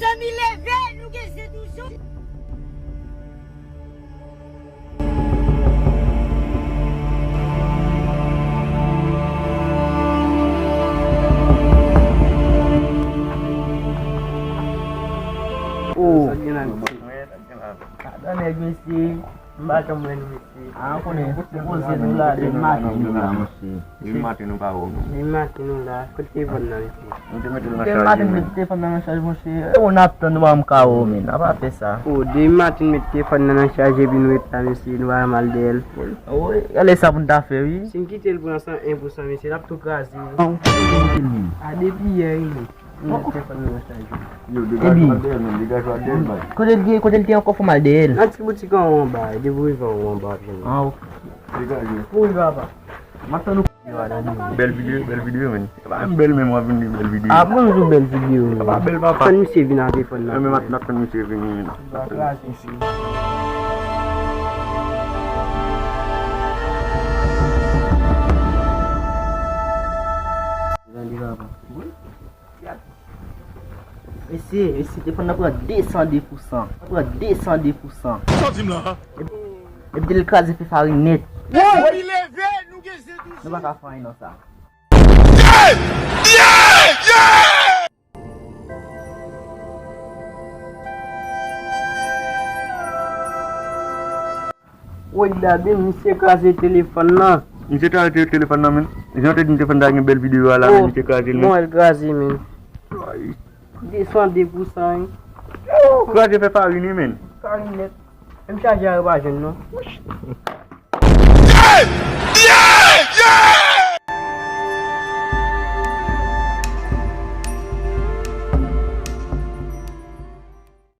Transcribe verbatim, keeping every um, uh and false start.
Zanmi, leve, nou gen zen toujou. Oh. Sa gen la, mesye? Sa gen la. Adan nèg, mesye. M pa janm wè nou, mesye. A, konnen, se poze nou la, depi maten nou la, mesye. Depi maten nou pa wè w, non. Depi maten nou la, kote telefòn nan, mesye? Nou te mete l nan chaj, men. Depi maten nou mete telefòn nan nan chaj, mesye. E ou n ap tann, nou pa janm ka wè w, men. A pa fè sa. Oh, depi maten nou mete telefòn nan nan chaj, epi nou ret la, mesye, nou pa janm al dèyè l. Wi, gade sa pou n ta fè, wi. Si n kite l pran san en pou san, mesye, l ap tou kraze, wi. A, depi yè, wi, men. Yo, degaj w al dèyè l, men, degaj w al dèyè l, bay. Kote l te, kote l te ankò, fò m al dèyè l. Nan ti boutik an ou anba, depi w rive an ou anba, w ap jwenn li. Ah, ok. Degaje. Pou rive apa? M ap tann ou. Bèl videyo, bèl videyo, men. Se pa menm bèl, men w ap vin di bèl videyo. Ah, bon, nou bèl videyo, men. Se pa bèl, papa. Tann misye vin ak telefòn nan. Men m ap, m ap tann misye vini, men. Li va kraze. Mesye, mesye, telefòn nan pran de san de pou san. Pran de san de pou san. Sa w di m la? Epi, epi li kraze fè farin nèt. Woy! Nou pa ka fè anyen nan sa. Woy, gade, misye kraze telefòn nan. Misye kraze te-, telefòn nan, men. Jan te di m te fè n ta gen bèl videyo a la, men misye kraze l, men. Bon, el kraze, men. Ay. Desann de pou san, wi. Yo, kraze fè farin, wi, men. Farin nèt. Menm chaje a, yo pa jwenn, non.